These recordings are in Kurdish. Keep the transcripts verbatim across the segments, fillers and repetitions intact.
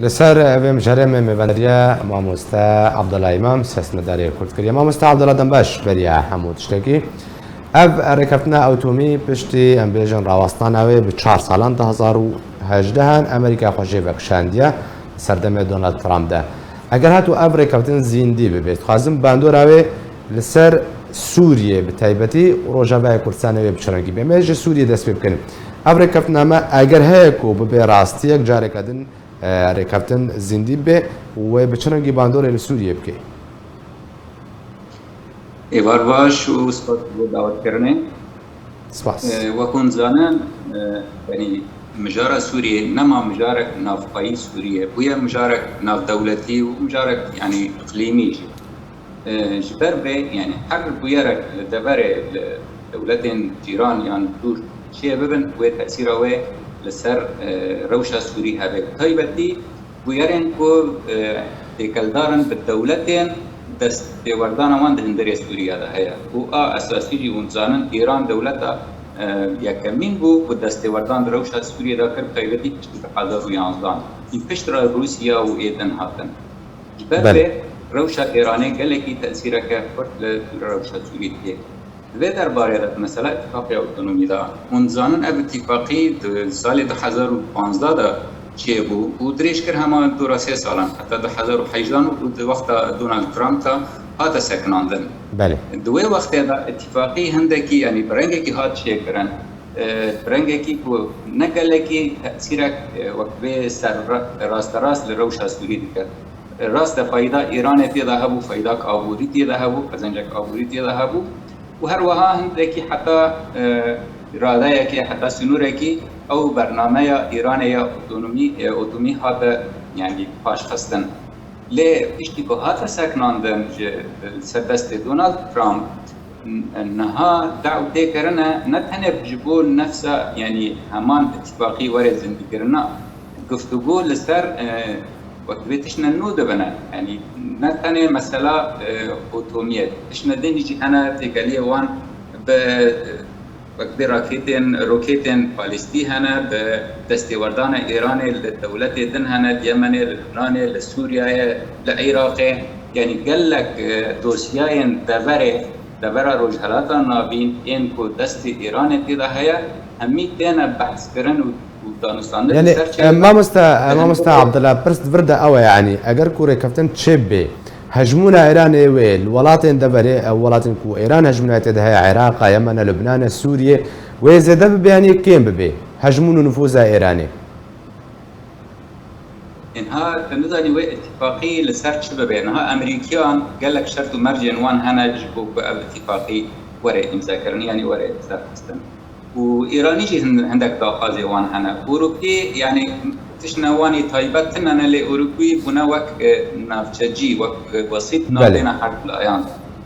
Li ser vê mijarê me mêvendariya mamoste Abdullah Îmam, siyasetmedarê kurd kiriye. Mamoste Abdullah, dem baş beriya hemû tiştekî. Ev rêkeftina ewtomî piştî, em bêjin, rawestana wê bi çar salan, du hezar û hejdeh an Amerîka xwe jê vekişandiye serdemê Donald Trump de. Eger hatu ev rêkeftin zîndî bibe, dixwazim bandora wê li ser Sûriyê bi taybetî Rojavayê Kurdistanê wê bi çi rengî be? Me ji Sûriyê dest pê bikin. Ev rêkeftina me eger heye ku bibe rastiyek, careke din, e, rêkeftin zîndî bibe û wê bi çi rengî bandorê li Sûriyê bike? Êvar baş û spas bo dawetkirinê. Spas. E, wek hûn dizanin, e, yanî mijara Sûriyê nema mijarek navxweyî Sûriyê bûye, mijarek navdewletî û mijarek, yanî, iqlîmî jî. E, ji ber vê, yanî her bûyerek li deverê, li dewletên cîran yan dûr çê bibin, wê tesîra wê li ser, e, rewşa Sûrî hebe. Bi taybetî bûyerên ku, e, têkeldar in bi dewletên destêwerdana wan di hundirê Sûriya de heye. Û a esasî jî hûn dizanin, Îran dewleta, e, yekemîn bû ku destêwerdan di rewşa Sûriyê de kir, bi taybetî piştî du hezar û yanzdan. Piştre Rûsya û ê din hatin. Ji ber Belê. vê rewşa Îranê gelekî tesîreke xurt li rewşa Sûrî dike. Di vê derbarê de, di mesela îtîfaqiya otonomî de, hûn dizanin ev îtîfaqî di salê du hezar û panzdeh de çêbû û dirêj kir hema dora sê salan, heta du hezar û hejdan û di wexta Donald Trump de hate sekinandin. Belê. Di wê wextê de îtîfaqî hindekî, yanî bi rengekî hat çêkirin. E, bi rengekî ku ne gelekî tesîrek, e, wek vê ser ra-, rasterast li rewşa Sûrî dike. Rast e, fayda Îranê tê de hebû, fayda kabûrî tê de hebû, qezencek kabûrî tê de hebû û her wiha hindekî heta, e, radeyekê, heta sînorekî ew bernameya Îranê ya otonomî, e, otomî hate, yanî, paşxistin. Lê piştî ku hate sekinandin ji, li ser destê Donald Trump, n-, niha daw tê kirine, ne tenê ji bo nefsa, yanî heman îtîfaqî were zindîkirina, guftûgo li ser, e, wek vê tiştine nû dibine. Yanî ne tenê mesela, e, otomiyê, tiştine din jî hene têkeliyê wan bi, e, wek vê raketên, roketên balîstî hene, bi destêwerdana Îranê li dewletê din hene, li Yemenê, li Lubnanê, li Sûriyeyê, li Iraqê. Yanî gelek, e, dosyayên deverê, devera Rojhelata Navîn ên ku destê Îranê tê de heye, hemî têne behskirin û, û danûstandin. Yanî, li ser çê e, mamoste, e, mamoste Abdullah, pirs di vir de ew e, yanî, eger ku rêkeftin çêbibe, hejmûna Îranê wê li welatên deverê, ew welatên ku Îran hejmûna tê de heye, Iraq e, Yemen e, Lubnan e, Sûriye, wê zêde bibe, yanî kêm bibe hejmûn û nifûza Îranê? Niha tu nizanî wê îtîfaqî li ser çi bibe. Niha Amerîkiyan gelek şert û mercên wan hene ji bo ku ev îtîfaqî were îmzekirin, yanî were serxistin. Û Îranî jî hin-, hindek daxwazê wan hene. Ewropî, yanî tiştine wan ê taybet tune ne, lê Ewropî bûne wek, e, navçecî, wek, e, wesît Belê. navbêna her du layan.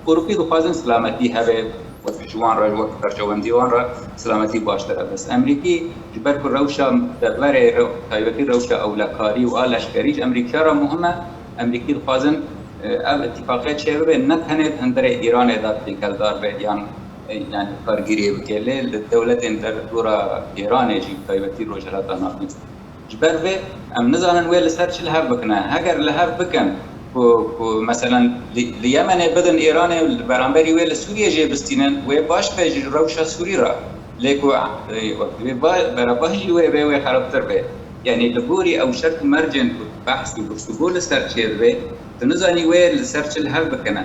Ewropî dixwazin silametî hebe, wek ji wan re, wek berjewendî wan re silametî baştir e. Bes Amerîkî ji ber ku rewşa deverê, rew-, taybetî rewşa ewlekarî û a leşkerî ji Amerîkiya re muhim e. Amerîkî dixwazin, e, ev îtîfaqiya çêbibe, ne tenê di hundirê Îranê de têkeldar be yan, e, yanî kargêriyê bike, lê li dewletên derdora Îranê jî, taybetî Rojhilata Navîn. Ji ber vê em nizanin wê li ser çi li hev bikine. Heger li hev bikin ku, ku meselen li, li Yemenê bidin Îranê, li beramberî wê li Sûriyê jê bistînin, wê baş be ji rewşa Sûrî re. Lê ku, e, wê ba-, berevajî wê bê, wê xerabtir be. Yanî li gorî ew şert û mercên ku behs û guftûgo li ser çêdibe, tu nizanî wê li ser çi li hev bikine.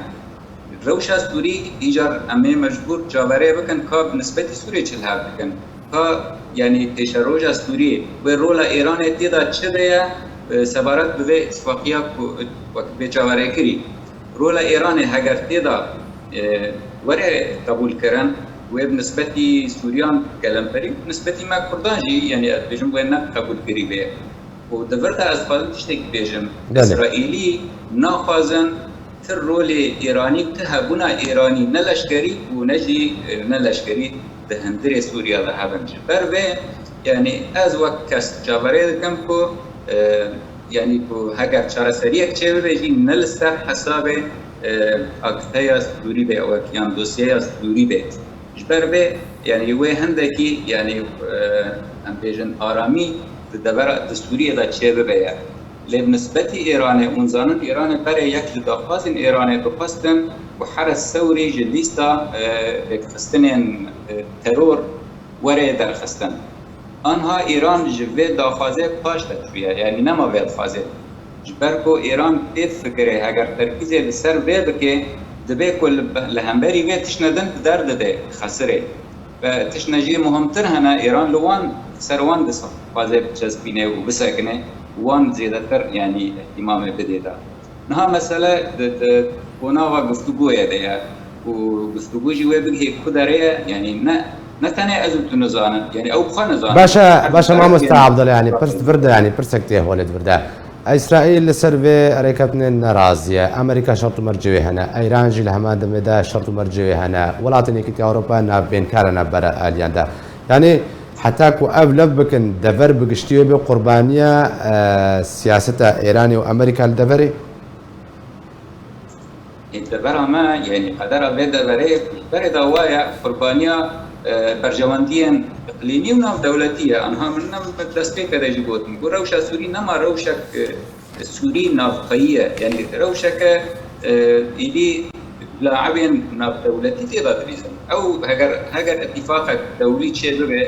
Rewşa Sûrî, îcar em ê mecbûr çaverê bikin ka bi nisbetî Sûriyê çi li hev dikin. Ka, yanî pêşeroja Sûriyê wê rola Îranê tê de çi de ye, e, sebaret bi vê îtîfaqiya ku, e, wek vê çaverê kirî. Rola Îranê heger tê de, e, were qebûlkirin, wê bi nisbetî Sûriyan kelemperî, bi nisbetî me Kurdan jî, yanî ez dibêjim wê ne qebûlkirî bê. Û di vir de ez dixwazim tiştekî bêjim. Belê. Îsraîlî naxwazin ti rolê Îranî, ti hebûna Îranî ne leşkerî û ne jî, e, ne leşkerî di hundirê Sûriya de hebin. Ji ber vê, yanî ez wek kes çaverê dikim ku, e, yanî ku heger çareseriyek çêbibe jî ne li ser hesabê, e, akteya Sûrî be wek yan dosyeya Sûrî be. Ji ber vê, yanî wê hindekî, yanî, e, em bêjin aramî di devera, di Sûriyê de çêbibe ye. Lê bi nisbetî Îranê, hûn zanin Îranê berê yek ji daxwazên Îranê bixwestin ku Heres Sewrî ji lîsta, e, lêkxistinên, e, teror were derxistin. Anha Îran ji vê daxwazê paş de çûye, yanî nema vê dixwazê. Ji ber ku Îran pê difikire, heger terkîzê li ser vê bike, dibê ku li, li hemberî vê tiştine din bi derdide xesirê. Ve tiştine jî muhimtir hene, Îran li wan, ser wan dixwaze biçespîne û bisekine, wan zêdetir, yanî, îhtîmamê bidê de. Niha mesele di, di qonaxa guftûgoyê de ye û guftûgo jî wê bigihê ku derê ye, yanî ne, ne tenê ez û tu nizanin, yanî ew bi xwe nizanin. Baş e, Her baş e, her mamosta yanî Abdullah, yanî pirs di vir de, yanî pirsek tê holê di vir de. Îsraîl li ser vê rêkeftinê nerazî ye. Amerîka şert û mercê wê hene. Îran jî li heman demê de şert û mercê wê hene. Welatên Yekîtiya Ewropa navbênkar e navbera aliyan de. Yanî heta ku ev lev bikin, dever bi giştî wê bê qurbaniya, e, siyaseta Îranê û Amerîka li deverê? Ê, devera me, yanî qedera vê deverê, berê de wa ye, qurbaniya, e, berjewendiyên iqlîmî û navdewletî ye. Anha min, min destpêkê de jî gotin ku rewşa Sûrî nema rewşek, e, Sûrî navxweyî ye. Yanî rewşeke, e, êdî laibên navdewletî tê de dilîzin. Ew heger, heger îtîfaqek dewlî çêbibe,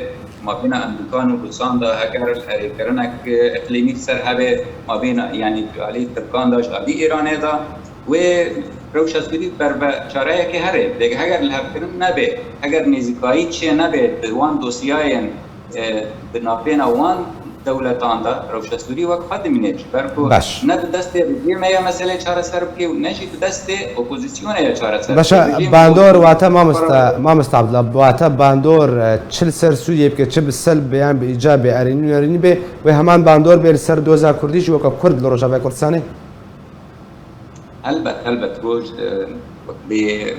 mabêna Amerîkan û Rûsan de, heger herêkirinek iqlîmî li ser hebe mabêna, yanî ji alî Tirkan de, ji alî Îranê de, wê rewşa Sûrî ber ve çareyekê here. Lê heger lihevkirin nebe, heger nêzîkayî çê nebe di wan dosyayên, e, di navbêna wan dewletan de, rewşa Sûrî wek xwe dimîne. Ji ber ku Baş. ne bi destê rejîmê ye meselê çareser bike û ne jî bi destê opozisyonê ye çareser bike. Başa, Rejîm bandor, wate mamosta, mamosta Abdullah, wate bandor, e, çi li ser Sûriyê bike, çi bi selbê yan bi îcabê, erênî û nerênî bê, wê heman bandor bê li ser doza Kurdî jî weke Kurd li Rojavayê Kurdistanê? Helbet, helbet, roj, e, wek bê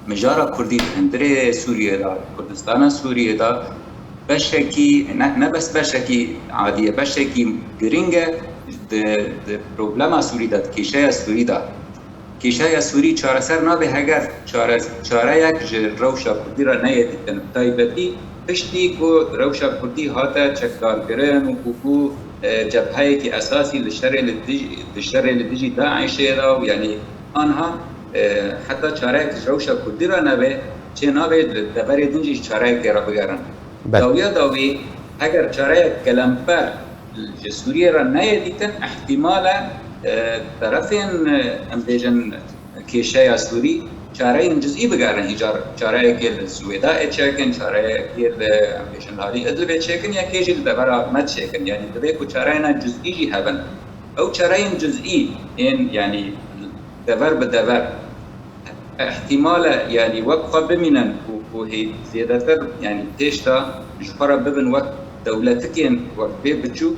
mijara Kurdî di hundirê Sûriyê de, Kurdistana Sûriyê de beşekî, ne, ne bes beşekî adî ye, beşekî giring e di, di problema Sûrî de, di kêşeya Sûrî de. Kêşeya Sûrî çareser nabe heger çare-, çareyek ji rewşa Kurdî re neyê dîtin. Bi taybetî piştî ku rewşa Kurdî hate çekdarkirin û ku, ku, e, cepheyekî esasî li şerê li dij-, li şerê li dijî DAIŞê de û, yanî, anha, e, heta çareyek ji rewşa Kurdî re nebe, çê nabe li deverê din jî ji çareyekê re bigerin. Belê. Dawiya dawî, heger çareyek gelemper ji Sûriyê re neyê dîtin, ihtimal e, e, terefên, e, em bêjin, kêşeya Sûrî çareyên cizî bigerin. Îcar çareyekê li Swêdayê çêkin, çareyekê li, em bêjin, li alî Idlibê çêkin, yekê jî li devera me çêkin. Yanî divê ku çareyên cizî jî hebin. Ew çareyên cizî ên, yanî dever bi dever, ihtimal e, yanî wek xwe bimînin û, û hê zêdetir, yanî pêş de ji xwe re bibin wek dewletikên wek vê biçûk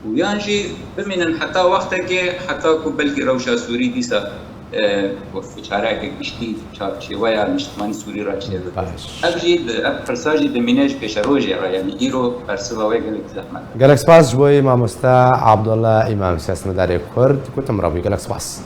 û yan jî bimînin heta wextekê, heta ku belkî rewşa Sûrî dîsa, e, wek çareyeke giştî çarçêweya niştimanî Sûrî re çêbibe. Baş. Ev jî di, ev pirsa jî dimîne ji pêşerojê re, yanî îro bersiva wê gelek zehmet e. Gelek spas ji bo wê mamoste Abdullah Îmam, siyasetmedarê Kurd, ku tu min re bûyî. Gelek spas.